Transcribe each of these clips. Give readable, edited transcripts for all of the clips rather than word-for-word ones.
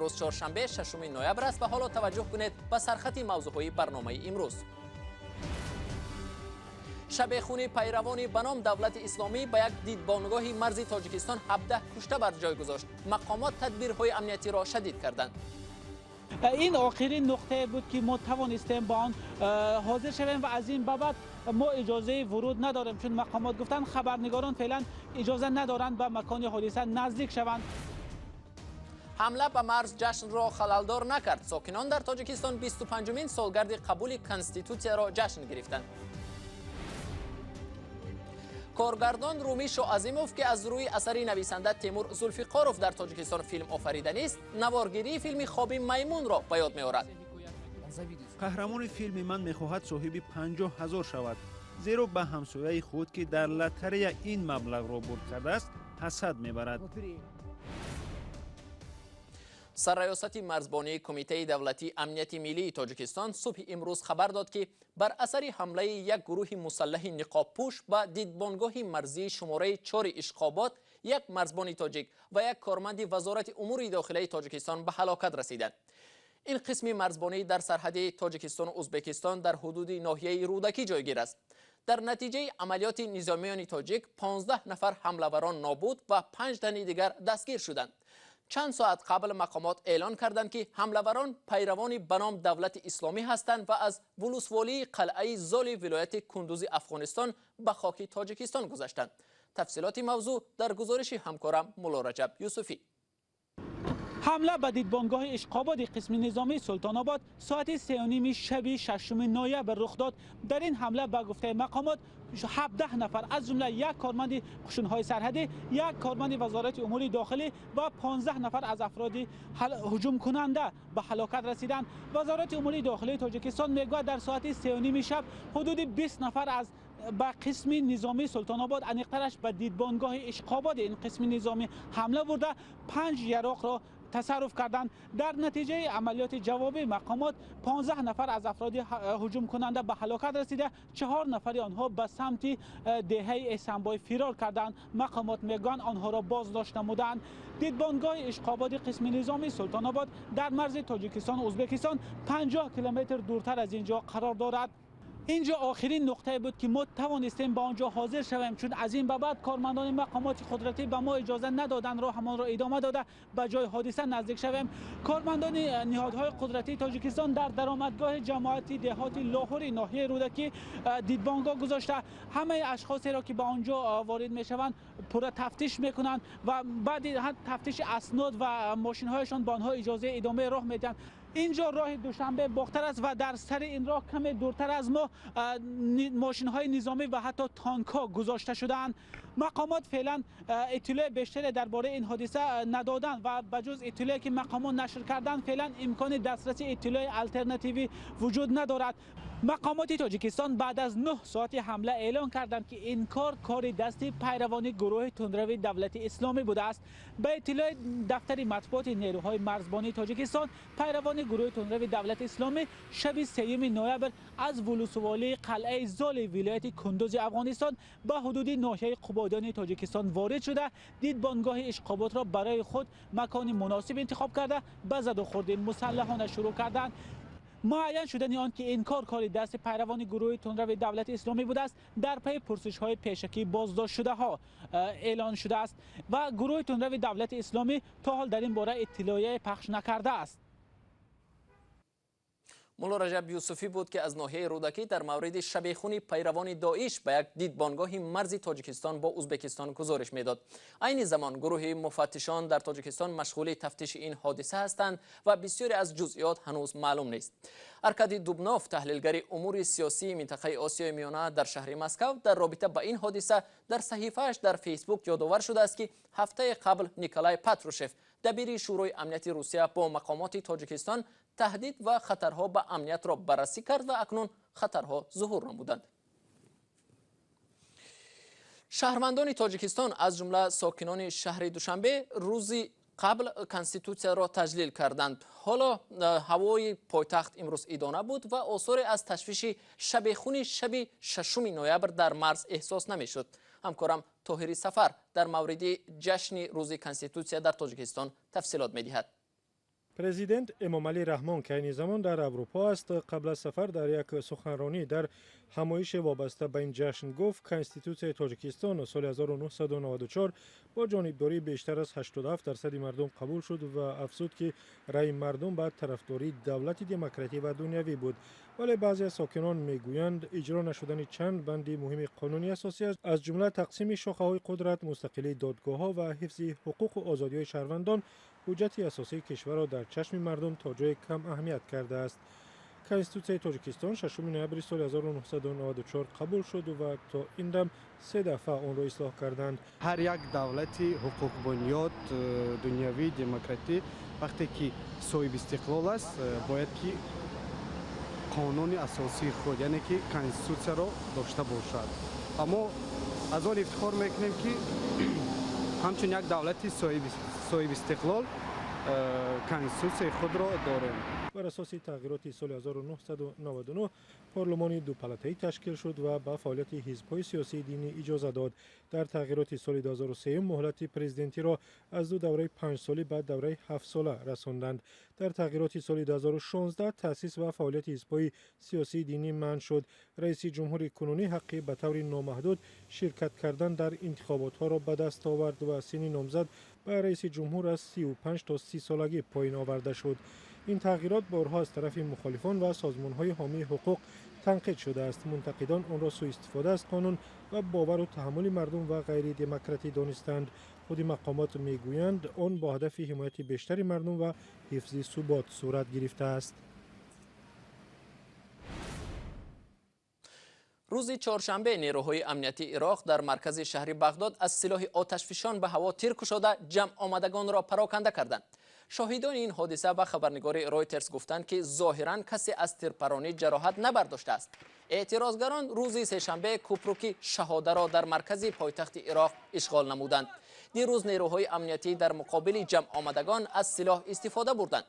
Имрӯз чоршанбе, 6 ноябр аст ва ҳоло таваҷҷӯҳ кунед ба сархати мавзӯъҳои барномаи имрӯз. Шабехуни пайравони ба ном Давлати Исломӣ ба як дидбонгоҳи марзи Тоҷикистон 17 кушта бар ҷой гузошт. Мақомот тадбирҳои амниятиро шадид карданд. Ин охирин нуқтае буд, ки мо тавонистем ба он ҳозир шавем ва аз ин ба баъд мо иҷозаи вуруд надорем, чун мақомот гуфтанд, хабарнигорон феълан иҷоза надоранд ба макони ҳодиса наздик шаванд. Ҳамла ба марз ҷашнро халалдор накард. Сокинон дар Тоҷикистон 25-умин солгарди қабули Конститутсияро ҷашн гирифтанд. Коргардон Румӣ Шоазимов, ки аз рӯи асари нависанда Темур Зулфиқоров дар Тоҷикистон филм офариданист, наворгирии филми «Хоби маймунро» ба ёд меорад. Қаҳрамони филми ман мехоҳад соҳиби 50 000 шавад, зеро ба ҳамсояи худ, ки дар лотерея ин маблағро бурд кардааст, ҳасад мебарад. Сарраёсати марзбонии Кумитаи давлатии амнияти миллии Тоҷикистон субҳи имрӯз хабар дод, ки бар асари ҳамлаи як гурӯҳи мусаллаҳи ниқобпӯш ба дидбонгоҳи марзии шумораи 4 Ишқобод як марзбони тоҷик ва як корманди Вазорати умури дохилаи Тоҷикистон ба ҳалокат расиданд. Ин қисми марзбонӣ дар сарҳади Тоҷикистону Ӯзбекистон дар ҳудуди ноҳияи Рӯдакӣ ҷойгир аст. Дар натиҷаи амалиёти низомиёни тоҷик 15 нафар ҳамлаварон нобуд ва 5 тани дигар дастгир шуданд. Чанд соат қабл мақомот эълон карданд, ки ҳамлаварон пайравони ба ном Давлати Исломӣ ҳастанд ва аз вулусволии Қалъаи Золи вилояти Кундузи Афғонистон ба хоки Тоҷикистон гузаштанд. Тафсилоти мавзӯъ дар гузориши ҳамкорам Муллораҷаб Юсуфӣ. Ҳамла ба дидбонгоҳи Ишқободи қисми низомии Султонобод соати 3:30 шаби 6 ноябр рух дод. Дар ин ҳамла, ба гуфтаи мақомот, 17 нафар, аз ҷумла як корманди қушунҳои сарҳадӣ, як корманди Вазорати умури дохилӣ ва 15 нафар аз афроди ҳуҷумкунанда ба ҳалокат расиданд. Вазорати умури дохилии Тоҷикистон мегӯяд, дар соати 3:30 шаб ҳудуди 20 нафар аз ба қисми низомии Султонобод, аниқтараш ба дидбонгоҳи Ишқободи ин қисми низомӣ ҳамла бурда, панҷ яроқро тасарруф карданд. Дар натиҷаи амалиёти ҷавобии мақомот 15 нафар аз афроди ҳуҷумкунанда ба ҳалокат расида, чаҳор нафари онҳо ба самти деҳаи Эсанбой фирор карданд. Мақомот мегӯянд, онҳоро боздошт намуданд. Дидбонгоҳи Ишқободи қисми низомии Султонобод дар марзи Тоҷикистону Ӯзбекистон 50 километр дуртар аз ин ҷо қарор дорад. Ин ҷо охирин нуқтае буд, ки мо тавонистем ба он ҷо ҳозир шавем, чун аз ин ба баъд кормандони мақомоти қудратӣ ба мо иҷоза надоданд роҳамонро идома дода, ба ҷои ҳодиса наздик шавем. Кормандони ниҳодҳои қудратии Тоҷикистон дар даромадгоҳи ҷамоати деҳоти Лоҳури ноҳияи Рӯдакӣ дидбонгоҳ гузошта, ҳамаи ашхосеро, ки ба он ҷо ворид мешаванд, пурра тафтиш мекунанд ва баъди тафтиши аснод ва мошинҳояшон ба онҳо иҷозаи идомаи роҳ медиҳанд. Ин ҷо роҳи Душанбе Бохтар аст ва дар сари ин роҳ, каме дуртар аз мо, мошинҳои низомӣ ва ҳатто танкҳо гузошта шудаанд. Мақомот феълан иттилои бештаре дар бораи ин ҳодиса надоданд ва ба ҷуз иттилое, ки мақомот нашр карданд, феълан имкони дастрасии иттилои алтернативӣ вуҷуд надорад. Мақомоти Тоҷикистон баъд аз 9 соати ҳамла эълон карданд, ки ин кор кори дасти пайравони гурӯҳи тундрави Давлати Исломӣ будааст. Ба иттилои дафтари матбуоти нерӯҳои марзбонии Тоҷикистон, пайравони гурӯҳи тундрави Давлати Исломӣ шаби 3 ноябр аз вулусволии Қалъаи Золи вилояти Кундузи Афғонистон ба ҳудуди ноҳияи Қубодиёни Тоҷикистон ворид шуда, дидбонгоҳи Ишқободро барои худ макони муносиб интихоб карда, ба задухӯрди мусаллаҳона шурӯъ карданд. Муайян шудани он ки ин кор кори дасти пайравони гурӯҳи тундрави Давлати Исломӣ будааст, дар пайи пурсишҳои пешакӣ боздоштшудаҳо эълон шудааст ва гурӯҳи тундрави Давлати Исломӣ то ҳол дар ин бора иттилоие пахш накардааст. Мулло Раҷаб Юсуфӣ буд, ки аз ноҳияи Рӯдакӣ дар мавриди шабехуни пайравони Доиш ба як дидбонгоҳи марзи Тоҷикистон бо Ӯзбекистон гузориш медод. Айни замон гурӯҳи муфаттишон дар Тоҷикистон машғули тафтиши ин ҳодиса ҳастанд ва бисёре аз ҷузъиёт ҳанӯз маълум нест. Аркадий Дубнов, таҳлилгари умури сиёсии минтақаи Осиёи Миёна дар шаҳри Москав, дар робита ба ин ҳодиса дар саҳифааш дар Фейсбук ёдовар шудааст, ки ҳафтаи қабл Николай Патрушев, дабири Шӯрои амнияти Русия, бо мақомоти Тоҷикистон таҳдид ва хатарҳо ба амниятро баррасӣ кард ва акнун хатарҳо зуҳур намуданд. Шаҳрвандони Тоҷикистон, аз ҷумла сокинони шаҳри Душанбе, рӯзи қабл Конститутсияро таҷлил карданд. Ҳоло ҳавои пойтахт имрӯз идона буд ва осоре аз ташвиши шабехуни шаби 6 ноябр дар марз эҳсос намешуд. Ҳамкорам Тоҳири Сафар дар мавриди ҷашни рӯзи Конститутсия дар Тоҷикистон тафсилот медиҳад. Президент Эмомалӣ Раҳмон, ки айни замон дар Аврупо аст, қабл аз сафар дар як суханронӣ дар ҳамоиши вобаста ба ин ҷашн гуфт, Конститутсияи Тоҷикистон соли 1994 бо ҷонибдории бештар аз 87% мардум қабул шуд ва афзуд, ки раъи мардум ба тарафдории давлати демократӣ ва дунявӣ буд. Вале баъзе аз сокинон мегӯянд, иҷро нашудани чанд банди муҳими қонуни асосӣ, аз ҷумла тақсими шохаҳои қудрат, мустақилии додгоҳҳо ва ҳифзи ҳуқуқу озодиҳои шаҳрвандон, ҳуҷҷати асосии кишварро дар чашми мардум то ҷое кам аҳамият кардааст. Конститутсияи Тоҷикистон 6 ноябри соли 1994 қабул шуд ва то ин дам се дафъа онро ислоҳ карданд. Ҳар як давлати ҳуқуқбунёд, дунявӣ, демократӣ вақте ки соҳиби истиқлол аст, бояд ки қонуни асосии худ, яъне ки конститутсияро дошта бошад. Аммо аз он ифтихор мекунем, ки ҳамчун як давлати соҳиби истиқлол конститутсияи худро дорем. Бар асоси тағйироти соли 1999 парлумони дупалатаӣ ташкил шуд ва ба фаъолияти ҳизбҳои сиёсии динӣ иҷоза дод. Дар тағйироти соли 2003 муҳлати президентиро аз ду давраи панҷсолӣ ба давраи ҳафтсола расонданд. Дар тағйироти соли 2016 таъсис ва фаъолияти ҳизбҳои сиёсии динӣ манъ шуд. Раиси ҷумҳури кунунӣ ҳаққи ба таври номаҳдуд ширкат кардан дар интихоботҳоро ба даст овард ва синни номзад ба раиси ҷумҳур аз 35 то 30 солагӣ поён оварда шуд. Ин тағйирот борҳо аз тарафи мухолифон ва созмонҳои ҳомии ҳуқуқ танқид шудааст. Мунтақидон онро сӯистифода аз қонун ва бовару таҳаммули мардум ва ғайридемократӣ донистанд. Худи мақомот мегӯянд, он бо ҳадафи ҳимояти бештари мардум ва ҳифзи субот сурат гирифтааст. Рӯзи чоршанбе нерӯҳои амниятии Ироқ дар маркази шаҳри Бағдод аз силоҳи оташфишон ба ҳаво тир кушода ҷамъ омадагонро пароканда карданд. Шоҳидони ин ҳодиса ба хабарнигори Ройтерс гуфтанд, ки зоҳиран касе аз тирпаронӣ ҷароҳат набардоштааст. Эътирозгарон рӯзи сешанбе купруки Шаҳодаро дар маркази пойтахти Ироқ ишғол намуданд. Дирӯз нерӯҳои амниятӣ дар муқобили ҷамъ омадагон аз силоҳ истифода бурданд.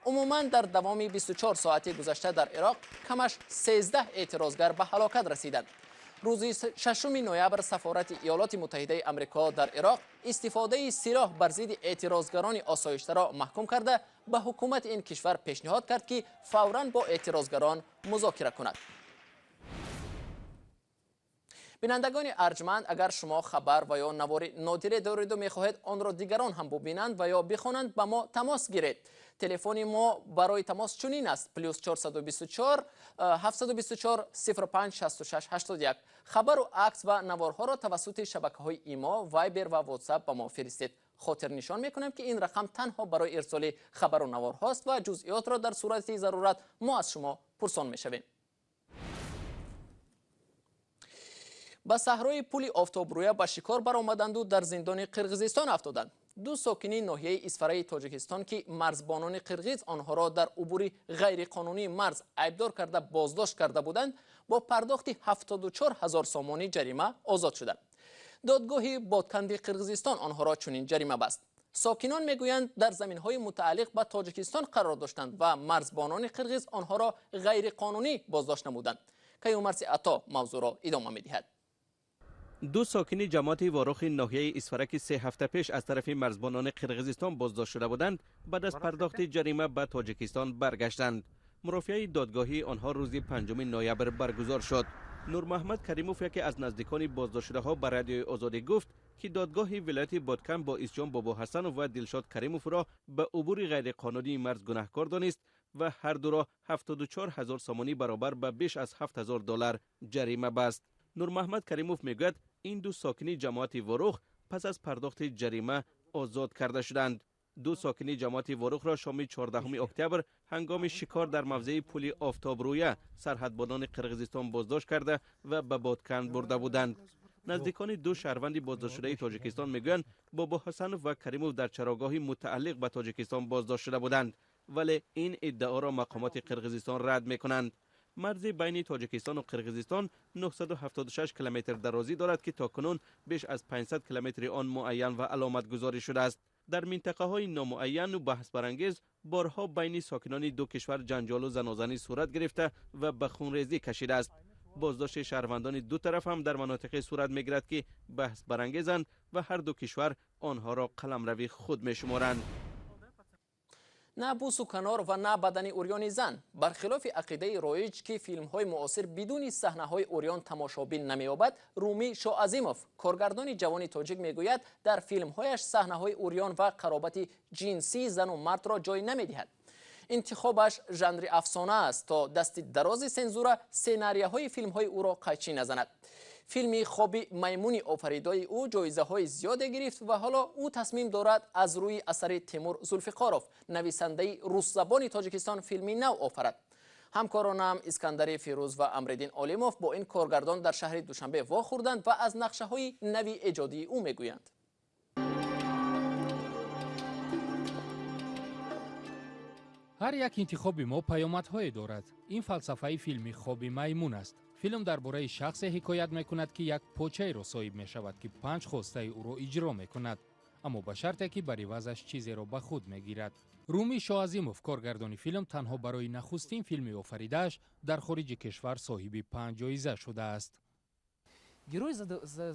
Умуман дар давоми 24 соати гузашта дар Ироқ камаш 13 эътирозгар ба ҳалокат расиданд. Рӯзи 6 ноябр сафорати Иёлоти Муттаҳидаи Амрико дар Ироқ истифодаи силоҳ бар зидди эътирозгарони осоиштаро маҳкум карда, ба ҳукумати ин кишвар пешниҳод кард, ки фавран бо эътирозгарон музокира кунад. Бинандагони арҷманд, агар шумо хабар ва ё навори нодире дореду мехоҳед онро дигарон ҳам бубинанд ва ё бихонанд, ба мо тамос гиред. Телефони мо барои тамос чунин аст: плюс 424 724 05 66 81. Хабару акс ва наворҳоро тавассути шабакаҳои Имо, Вайбер ва Ватсап ба мо фиристед. Хотирнишон мекунем, ки ин рақам танҳо барои ирсоли хабару наворҳост ва ҷузъиётро дар сурати зарурат мо аз шумо пурсон мешавем. Ба саҳрои пули Офтобрӯя ба шикор баромаданду дар зиндони Қирғизистон афтоданд. Ду сокини ноҳияи Исфараи Тоҷикистон, ки марзбонони қирғиз онҳоро дар убури ғайриқонунии марз айбдор карда боздошт карда буданд, бо пардохти 74 ҳазор сомонӣ ҷарима озод шуданд. Додгоҳи Бодканди Қирғизистон онҳоро чунин ҷарима баст. Сокинон мегӯянд, дар заминҳои мутааллиқ ба Тоҷикистон қарор доштанд ва марзбонони қирғиз онҳоро ғайриқонунӣ боздошт намуданд. Каюмарси Ато мавзӯъро идома медиҳад. Ду сокини ҷамоати Ворухи ноҳияи Исфара, ки 3 ҳафта пеш аз тарафи марзбонони Қирғизистон боздошт шуда буданд, баъд аз пардохти ҷарима ба Тоҷикистон баргаштанд. Мурофиаи додгоҳии онҳо рӯзи 5 ноябр баргузор шуд. Нурмаҳмад Каримов, яке аз наздикони боздоштшудаҳо, ба Радиои Озодӣ гуфт, ки додгоҳи вилояти Бодкан Боисҷон Бобоҳасанов ва Дилшод Каримовро ба убури ғайриқонунии марз гунаҳкор донист ва ҳар дуро 74 ҳазор сомонӣ, баробар ба беш аз 7 ҳазор доллар, ҷарима баст. Нурмаҳмад Каримов мегӯяд, ин ду сокини ҷамоати Ворух пас аз пардохти ҷарима озод карда шуданд. Ду сокини ҷамоати Ворухро шоми 14 октябр ҳангоми шикор дар мавзеи пули Офтобрӯя сарҳадбонони Қирғизистон боздошт карда ва ба Бодканд бурда буданд. Наздикони ду шаҳрванди боздоштшудаи Тоҷикистон мегӯянд, Бобоҳасанов ва Каримов дар чарогоҳи мутааллиқ ба Тоҷикистон боздошт шуда буданд, вале ин иддаоро мақомоти Қирғизистон рад мекунанд. Марзи байни Тоҷикистону Қирғизистон 976 километр дарозӣ дорад, ки то кунун беш аз 500 километри он муайян ва аломатгузорӣ шудааст. Дар минтақаҳои номуайяну баҳсбарангез борҳо байни сокинони ду кишвар ҷанҷолу занозанӣ сурат гирифта ва ба хунрезӣ кашидааст. Боздошти шаҳрвандони ду тараф ҳам дар манотиқе сурат мегирад, ки баҳсбарангезанд ва ҳар ду кишвар онҳоро қаламрави худ мешуморанд. На бусу канор ва на бадани урёни зан. Бархилофи ақидаи роиҷ, ки филмҳои муосир бидуни саҳнаҳои урён тамошобин намеёбад, Румӣ Шоазимов, коргардони ҷавони тоҷик, мегӯяд, дар филмҳояш саҳнаҳои урён ва қаробати ҷинсии зану мардро ҷой намедиҳад. Интихобаш жанри афсона аст, то дасти дарози сензура сценарияҳои филмҳои ӯро қайчӣ назанад. Филми «Хоби маймуни» офаридаи ӯ ҷоизаҳои зиёде гирифт ва ҳоло ӯ тасмим дорад аз рӯи асари Темур Зулфиқоров, нависандаи русзабони Тоҷикистон, филми нав офарад. Ҳамкоронам Искандари Фирӯз ва Амриддин Олимов бо ин коргардон дар шаҳри Душанбе вохӯрданд ва аз нақшаҳои нави эҷодии ӯ мегӯянд. Ҳар як интихоби мо паёмадҳое дорад. Ин фалсафаи филми «Хоби маймун» аст. Филм дар бораи шахсе ҳикоят мекунад, ки як почаеро соҳиб мешавад, ки панҷ хостаи ӯро иҷро мекунад, аммо ба шарте ки бар ивазаш чизеро ба худ мегирад. Румӣ Шоазимов, коргардони филм, танҳо барои нахустин филми офаридааш дар хориҷи кишвар соҳиби панҷ ҷоиза шудааст. Герой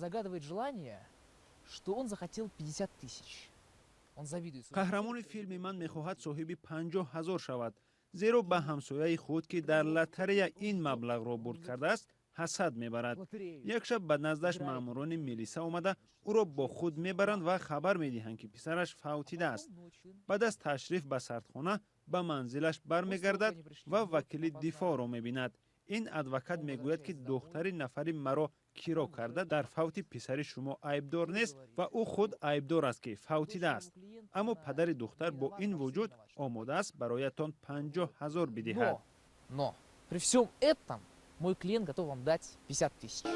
загадывает желание, что он захотел 50 тысяч. Қаҳрамони филми ман мехоҳад соҳиби 50 000 шавад, зеро ба ҳамсояи худ, ки дар лотерея ин маблағро бурд кардааст, ҳасад мебарад. Як шаб ба наздаш маъмурони милиса омада, ӯро бо худ мебаранд ва хабар медиҳанд, ки писараш фавтидааст. Баъд аз ташриф ба сардхона ба манзилаш бармегардад ва вакили дифоъро мебинад. Ин адвокат мегӯяд, ки духтари нафари маро киро карда дар фавти писари шумо айбдор нест ва ӯ худ айбдор аст, ки фавтидааст, аммо падари духтар бо ин вуҷуд омода аст бароятон 50 000 бидиҳад. Но при всем этом мой клиент готов вам дать 50 тысяч.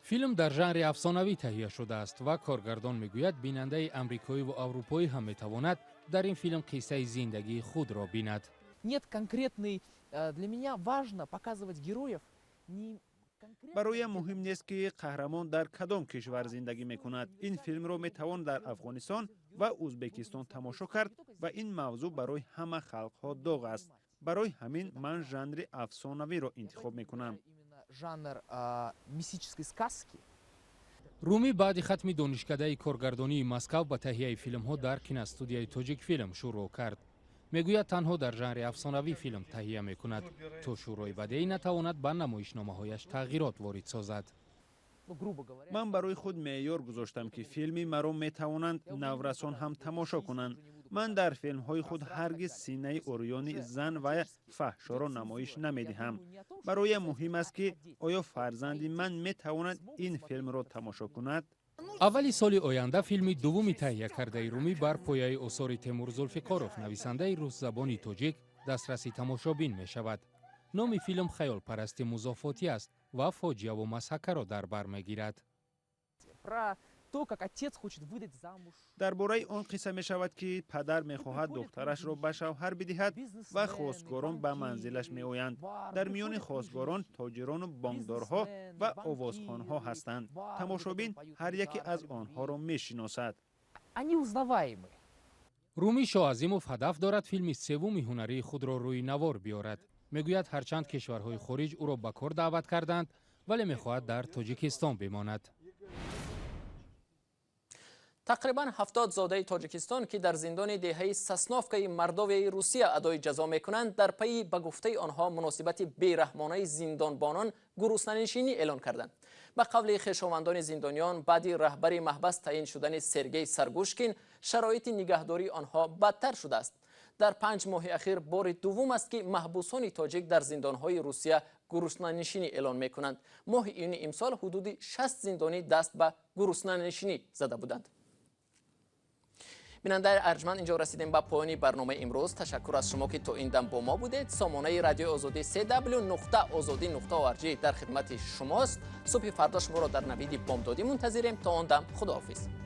Филм дар жанри афсонавӣ таҳия шудааст ва коргардон мегӯяд, бинандаи амрикоиву аврупоӣ ҳам метавонад дар ин филм қиссаи зиндагии худро бинад. Нет конкретный. Для меня важно показывать героев не Бароям муҳим нест, ки қаҳрамон дар кадом кишвар зиндагӣ мекунад. Ин филмро метавон дар Афғонистон ва Ӯзбекистон тамошо кард ва ин мавзӯъ барои ҳама халқҳо доғ аст. Барои ҳамин ман жанри афсонавиро интихоб мекунам. Жанр мистической сказки. Румӣ баъди хатми донишкадаи коргардонии Москав ба таҳияи филмҳо дар киностудияи «Тоҷикфилм» шурӯъ кард. Мегӯяд, танҳо дар жанри афсонавӣ филм таҳия мекунад, то Шӯрои бадеӣ натавонад ба намоишномаҳояш тағйирот ворид созад. Ман барои худ меъёр гузоштам, ки филми маро метавонанд наврасон ҳам тамошо кунанд. Ман дар филмҳои худ ҳаргиз синаи урёни зан ва фаҳшоро намоиш намедиҳам. Бароям муҳим аст, ки оё фарзанди ман метавонад ин филмро тамошо кунад. Аввали соли оянда филми дуввуми таҳия кардаи Румӣ бар пояи осори Темур Зулфиқоров, нависандаи русзабони тоҷик, дастраси тамошобин мешавад. Номи филм «Хаёлпарасти музофотӣ» аст ва фоҷиаву масҳакаро дар бар мегирад. Про то, как отец хочет выдать замуж. Дар бораи он қисса мешавад, ки падар мехоҳад духтарашро ба шавҳар бидиҳад ва хостгорон ба манзилаш меоянд. Дар миёни хостгорон тоҷирону бонкдорҳо ва овозхонҳо ҳастанд. Тамошобин ҳар яке аз онҳоро мешиносад. Они узнаваемы. Румӣ Шоазимов ҳадаф дорад филми севуми ҳунарии худро рӯи навор биёрад. Мегӯяд, ҳарчанд кишварҳои хориҷ ӯро ба кор даъват карданд, вале мехоҳад дар Тоҷикистон бимонад. Тақрибан 70 зодаи Тоҷикистон, ки дар зиндони деҳаи Сосновкаи Мордовияи Русия адои ҷазо мекунанд, дар пайи, ба гуфтаи онҳо, муносибати бераҳмонаи зиндонбонон гуруснанишинӣ эълон карданд. Ба қавли хешовандони зиндониён, баъди раҳбари маҳбас таъин шудани Сергей Саргушкин шароити нигаҳдории онҳо бадтар шудааст. Дар 5 моҳи ахир бори дуввум аст, ки маҳбусони тоҷик дар зиндонҳои Русия гуруснанишинӣ эълон мекунанд. Моҳи июни имсол ҳудуди 60 зиндонӣ даст ба гуруснанишинӣ зада буданд. Бинандаи арҷманд, инҷо расидем ба поёни барномаи имрӯз. Ташаккур аз шумо, ки то ин дам бо мо будед. Сомонаи Радиои Озодӣ cw.ozodi.org дар хидмати шумост. Субҳи фардо шуморо дар навиди бомдодӣ мунтазирем. То он дам худоҳофиз.